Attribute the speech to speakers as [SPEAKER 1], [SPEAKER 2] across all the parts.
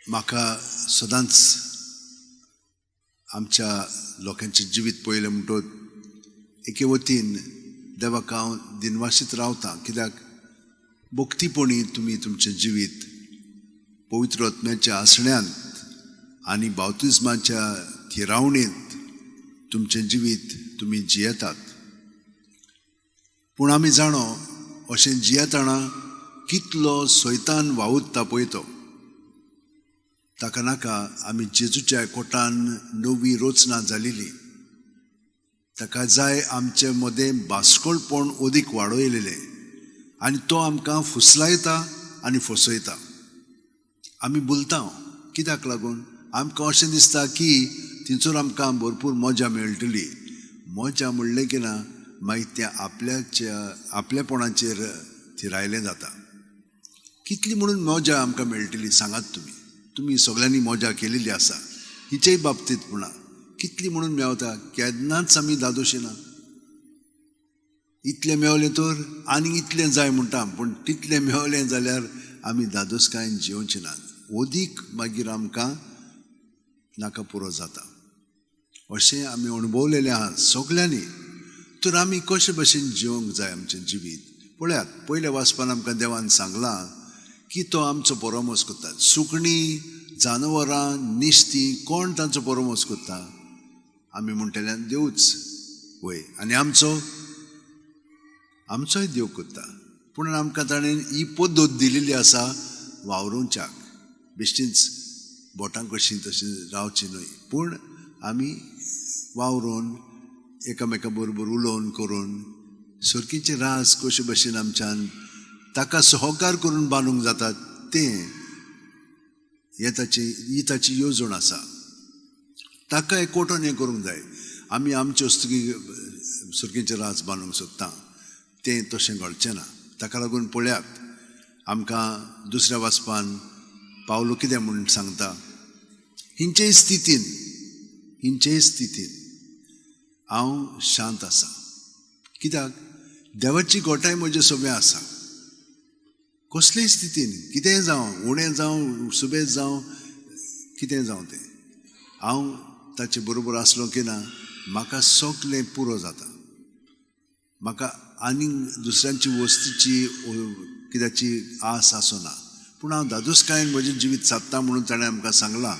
[SPEAKER 1] म्हाका सदांच आमच्या लोकांचें जिवीत पळयलें म्हणटकच एके वतीन देवाक हांव दिनवासीत रावतां, कित्याक भक्तीपणी तुमी तुमचें जिवीत पवित्र आत्म्याच्या आसण्यांत आनी बावतिज्माच्या थिरावणेंत तुमचें जिवीत तुमी जियेतात. पूण आमी जाणो अशें जियेतना कितलो सैतान वावुरता पळय तो. ताका नाका आमी जेजूच्या एकवटान नवी रचना जालेली, ताका जाय आमचे मदें बास्कोळपण अदीक वाडयलेलें आनी तो आमकां फुसलायता आनी फसयता. आमी भुलता कित्याक लागून आमकां अशें दिसता की थंयसर आमकां भरपूर मजा मेळटली. मजा म्हणलें की ना मागीर तें आपल्याच्या आपलेपणाचेर थिरायलें जाता. कितली म्हणून मजा आमकां मेळटली सांगात तुमी. तुमी सगळ्यांनी मजा केलेली आसा हिचेय बाबतींत म्हणा कितली म्हणून मेवता, केन्नाच आमी दादोशी ना. इतलें मेवलें तर आनी इतलें जाय म्हणटा, पूण तितलें मेवलें जाल्यार आमी दादोसकायेन जियोवचे नात. अदीक मागीर आमकां नाका पुरो जाता. अशें आमी अणभवलेलें आहा सगल्यांनी. तर आमी कशे भशेन जिवंक जाय आमचें जिवीत पळयात. पयल्या वाचपान आमकां देवान सांगलां की तो आमचो परामर्श करता. सुकणीं, जानवरां, निस्तीं कोण तांचो परामर्श करता? आमी म्हणटले देवूच वय, आनी आमचो आमचोय देव करता. पूण आमकां ताणें ही पद्दत दिलेली आसा वावरोवच्याक, बेश्टीच बोटां कशीं तशीं रावची न्हय, पूण आमी वावरून एकामेका बरोबर उलोवन करून सर्कीचे रास कशे भशेन आमच्यान ताका सहकार करून बांदूंक जाता तें हें ताची ही ताची येवजण आसा. ताका एकवटून हें करूंक जाय. आमी आमचे हस्तुकी सर्कीचे रास बांदूंक सोदता तें तशें घडचें ना. ताका लागून पळयात आमकां दुसऱ्या वाचपान पावलो कितें म्हूण सांगता, हिंचेय स्थितीन हिंचेय स्थितीन हांव शांत आसा, कित्याक देवाची गोठाय म्हजे सगळें आसा. कसलेय स्थितीन कितेंय जावं, उणें जावं, सुबेज जावं, कितें जावं तें हांव ताचे बरोबर आसलो की ना म्हाका सगलें पुरो जाता. म्हाका आनीक दुसऱ्यांची वस्तूची कित्याची आस आसना, पूण हांव दादोसकायेन म्हजें जिवीत सादता म्हणून ताणें आमकां सांगलां.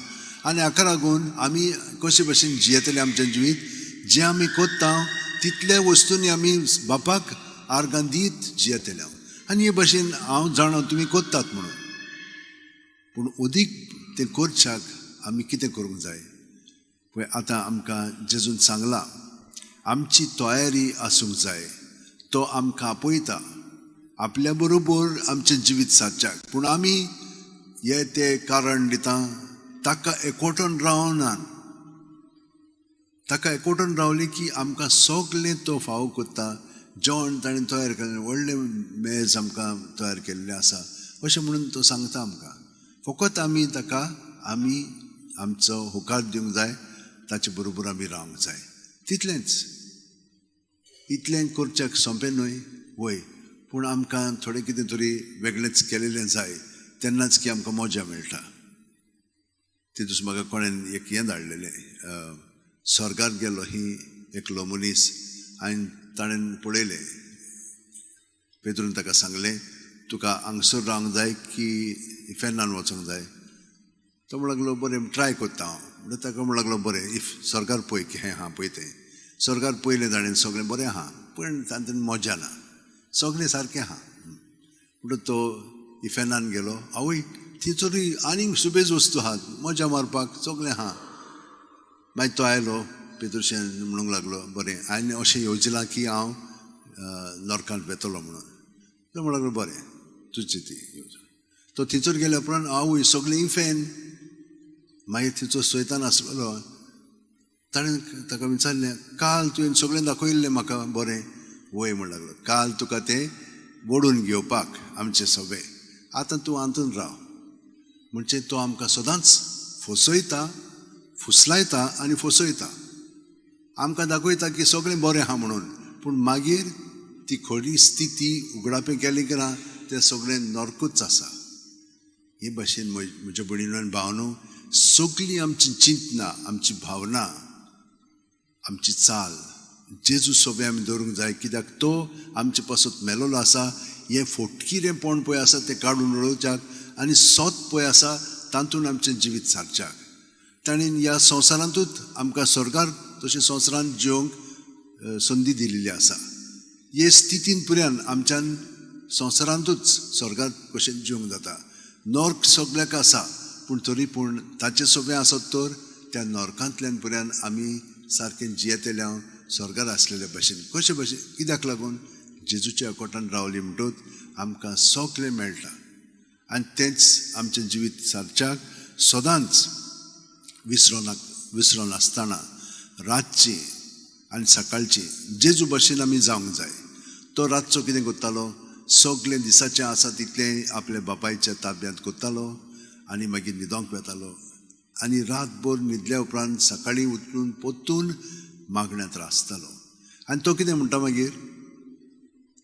[SPEAKER 1] आनी हाका लागून आमी कशे भशेन जियेतले आमचें जिवीत, जें आमी कोत्ता तितल्या वस्तूंनी आमी बापाक आर्गां दीत जियेतले. आनी हे भशेन हांव जाणा तुमी कोत्तात म्हणून, पूण अदीक तें करच्याक आमी कितें करूंक जाय पळय. आतां आमकां जेजून सांगलां आमची तयारी आसूंक जाय. तो आमकां आपयता आपल्या बरोबर आमचें जिवीत सादच्याक, पूण आमी हे ते कारण दिता ताका एकवटून रावना. ताका एकवटून रावली की आमकां सगलें तो फावो करता. जेवण ताणें तयार केल्लें, व्हडलें मेज आमकां तयार केल्लें आसा अशें म्हणून तो सांगता आमकां. फकत आमी ताका आमी आमचो होकार दिवंक जाय, ताचे बरोबर आमी रावंक जाय, तितलेंच. इतलें करच्याक सोंपें न्हय वय, पूण आमकां थोडें कितें तरी वेगळेंच केलेलें जाय तेन्नाच की आमकां मजा मेळटा. तितून म्हाका कोणें एक हें धाडलेलें, स्वर्गार गेलो ही एकलो मनीस आनी ताणें पळयलें. पेद्रून ताका सांगलें तुका हांगसर रावंक जाय की इफेर्नान वचूंक जाय. तो म्हणूंक लागलो बरें ट्राय करता हांव. म्हणटा ताका म्हणूंक लागलो बरें if स्वर्गार पळय की हें आहा पळय तें. स्वर्गार पळयलें ताणें सगळें बरें आहा, पूण तातूंत मजा ना, सगळें सारकें आहा. म्हणटा तो इफेर्नान गेलो, आवय थंयसरूय आनीक सुबेज वस्तू आहात मजा मारपाक सगळें आहा. मागीर तो आयलो पेद्रुशेन म्हणूंक लागलो बरें हांवें अशें येवजिलां की हांव नर्कांत वेतलो म्हणून. तो म्हणूंक लागलो बरें तुजी ती येवजण. तो थंयसर गेल्या उपरांत आवय सगळें इफेन. मागीर थंयचो सैतान आसलेलो, ताणें ताका विचारलें काल तुवें सगळें दाखयल्लें म्हाका बरें वय. म्हणूंक लागलो काल तुका तें ओडून घेवपाक आमचें सगळें, आतां तूं हातून राव. म्हणजे तो आमकां सदांच फसयता, फुसलायता आनी फसयता. आमकां दाखयता की सगळें बरें आहा म्हणून, पूण मागीर ती खरी स्थिती उगडापें केली की ना तें सगळें नरकूच आसा. हे भाशेन म्हज्या भयणीन भावनो, सगळीं आमची चिंतना, आमची भावना, आमची चाल जेजू सोबे आमी दवरूंक जाय, कित्याक तो आमचे पासत मेलोलो आसा. हें फोटकिरेंपण पळय आसा तें काडून उडोवच्याक आनी सोत पळय आसा तातूंत आमचें जिवीत सारच्याक. ताणें ह्या संवसारांतूच आमकां स्वर्गार तशें संवसारांत जिवंक संदी दिल्ली आसा. हे स्थितीन पुऱ्यान आमच्यान संवसारांतूच स्वर्गार कशें जिवंक जाता. नर्क सगळ्याक आसा, पूण तरी पूण ताचे सोबे आसत तर त्या नर्कांतल्यान पुऱ्यान आमी सारकें जियेतले हांव स्वर्गार आसलेले भशेन. कशे भशेन? कित्याक लागून जेजूच्या एकवटान रावली म्हणटूच आमकां सगळें मेळटा आनी तेंच आमचें जिवीत सारच्याक सदांच विसरो नासतना रातची आनी सकाळची जेजू भशेन आमी जावंक जाय. तो रातचो कितें करतालो? सगळें दिसाचें आसा तितलें आपल्या बापायच्या ताब्यांत करतालो आनी मागीर न्हिदोंक वेतालो आनी रातभर न्हिदल्या उपरांत सकाळीं उठून परतून मागण्यांत रासतालो. आनी तो कितें म्हणटा मागीर,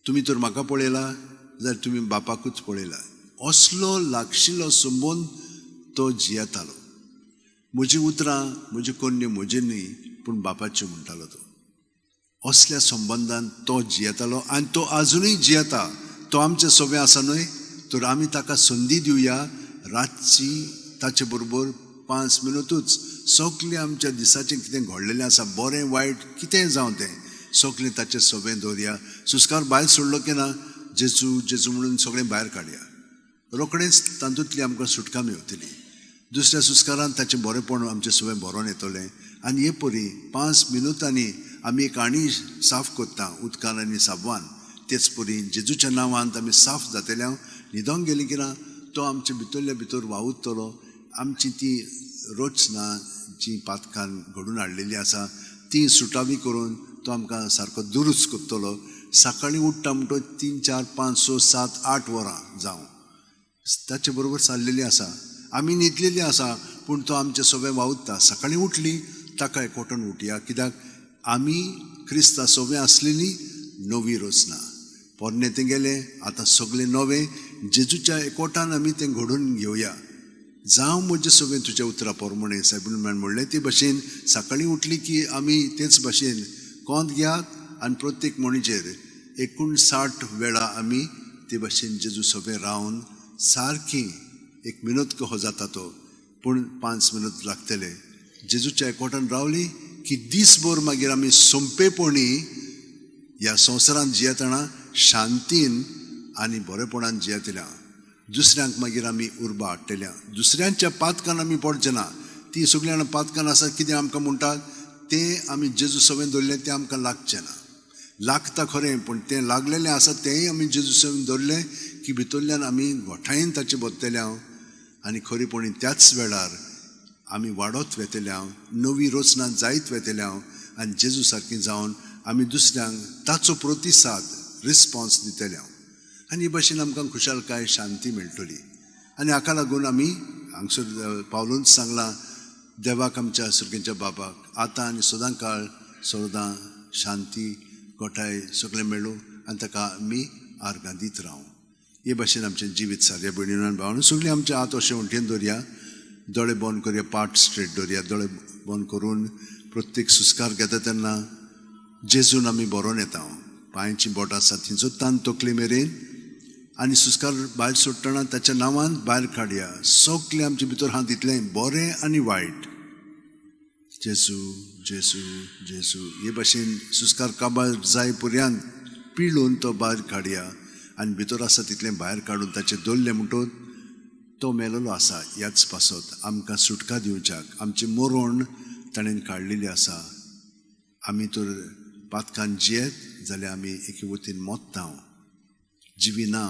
[SPEAKER 1] तुमी तर म्हाका पळयला जाल्यार तुमी बापाकूच पळयला. असलो लागशिल्लो संबंद तो जियेतालो. म्हजी उतरां, म्हजी कोन्न्यो म्हजी न्हय पूण बापाच्यो म्हणटालो तो. असल्या संबंदान तो जियेतालो आनी तो आजुनूय जियेता. तो आमचे सोबे आसा न्हय, तर आमी ताका संदी दिवया रातची ताचे बरोबर 5 मिनटूच सगळें आमच्या दिसाचें कितें घडलेलें आसा, बरें वायट कितें जावं तें सगळें ताचे सोबें दवरया. सुस्कार भायर सोडलो की ना, जेजू जेजू म्हणून सगळें भायर काडया, रोखडेंच तातूंतली आमकां सुटका मेवतली. दुसऱ्या सुस्कारान ताचें बरेंपण आमचें सोबें भरोन येतलें. आनी हे परी 5 मिनुटांनी आमी एक आणी साफ करता उदकान आनी साबवान, तेच परी जेजूच्या नांवान आमी साफ जातले. हांव न्हिदोंक गेली की ना तो आमचे भितरल्या भितर वावुरतलो. आमची ती रचना जी पातकान घडून हाडलेली आसा ती सुटावी करून तो आमकां सारको दुरुस्त करतलो. सकाळीं उठ्ठा म्हणटकच 3, 4, 5, 6, 7, 8 वरां जावं ताचे बरोबर चाललेली आसा. आमी न्हिदलेली आसा पूण तो आमचे सोबे वावुरता. सकाळीं उठली ताका एकवटून उठया, कित्याक आमी क्रिस्ता सोबे आसलेली नवी रचना. पोरणें तें गेलें, आतां सगळें नवें. जेजूच्या एकवटान आमी तें घडोवन घेवया. जावं म्हजे सोबें तुज्या उतरा पोरमणे सायबीन म्हणलें ते भशेन सकाळीं उठली की आमी तेच भशेन कोंत घेयात आनी प्रत्येक म्हणीचेर 59 वेळा आमी ते भशेन जेजू सोबें रावन सारकी 1 मिनट कहो जाता तो, पूण 5 मिनट लागतले. जेजूच्या एकवटान रावली की दीसभर मागीर आमी सोंपेपणी ह्या संवसारांत जियेतना शांतीन आनी बरेपणान जियेतल्या. दुसऱ्यांक मागीर आमी उर्बा हाडटल्या. दुसऱ्यांच्या पातकान आमी पडचे ना. ती सगळीं जाणां पातकान आसा कितें आमकां म्हणटात तें आमी जेजू सवें दवरलें तें आमकां लागचें ना. लागता खरें, पूण तें लागलेलें आसा तेंय आमी जेजू सवें दवरलें की भितरल्यान आमी गोठायेन ताचें बदतले हांव आनी खरेपणी त्याच वेळार आमी वाडत वेतले हांव, नवी रचना जायत वेतले हांव आनी जेजू सारकी जावन आमी दुसऱ्यांक ताचो प्रतिसाद रिस्पोन्स दितले हांव. आनी हे भाशेन आमकां खुशालकाय शांती मेळटली. आनी हाका लागून आमी हांगसर पावलून सांगलां देवाक, आमच्या सुर्गेच्या बाबाक, आतां आनी सदां काळ सदां शांती गोठाय सगळें मेळूं आनी ताका आमी आर्गां दीत रावूं. हे भाशेन आमचें जिवीत सारया. भयणीन भावना सगळीं आमचे हात अशें वण्टीन दवरया, दोळे बंद करया, पाट स्ट्रेट दवरया. दोळे बंद करून प्रत्येक सुस्कार घेता तेन्ना जेजून आमी बरोवन येता. पांयचीं बोटां आसा थंयचो तान तकली मेरेन आनी सुस्कार भायर सोडटना ताच्या नांवान भायर काडया. सगळें आमचे भितर आहा तितलें बरें आनी वायट. जेजू जेजू जेजू हे भाशेन सुस्कार काबार जाय पर्यंत पिळून तो भायर काडया आनी भितर आसा तितलें भायर काडून ताचें दवरलें म्हणटकच तो मेलोलो आसा. ह्याच पासत आमकां सुटका दिवच्याक आमचें मरण ताणें काडलेली आसा. आमी तर पातकान जियेत जाल्यार आमी एके वतीन मोत्ता, जिवी ना.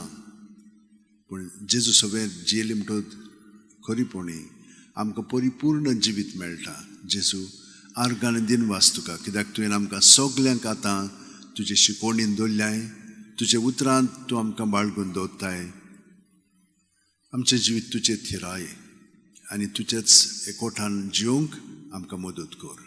[SPEAKER 1] पूण जेजू सगळें जियेली म्हणटकच खरीपणी आमकां परिपूर्ण जिवीत मेळटा. जेजू आर्गान दिन वास तुका, कित्याक तुवें आमकां सगल्यांक आतां तुजे शिकवणीन दवरल्याय, तुजे उतरांत तूं आमकां बाळगून दवरताय. आमचें जिवीत तुजें थिराय आनी तुजेच एकवटान जिवंक आमकां मदत कर.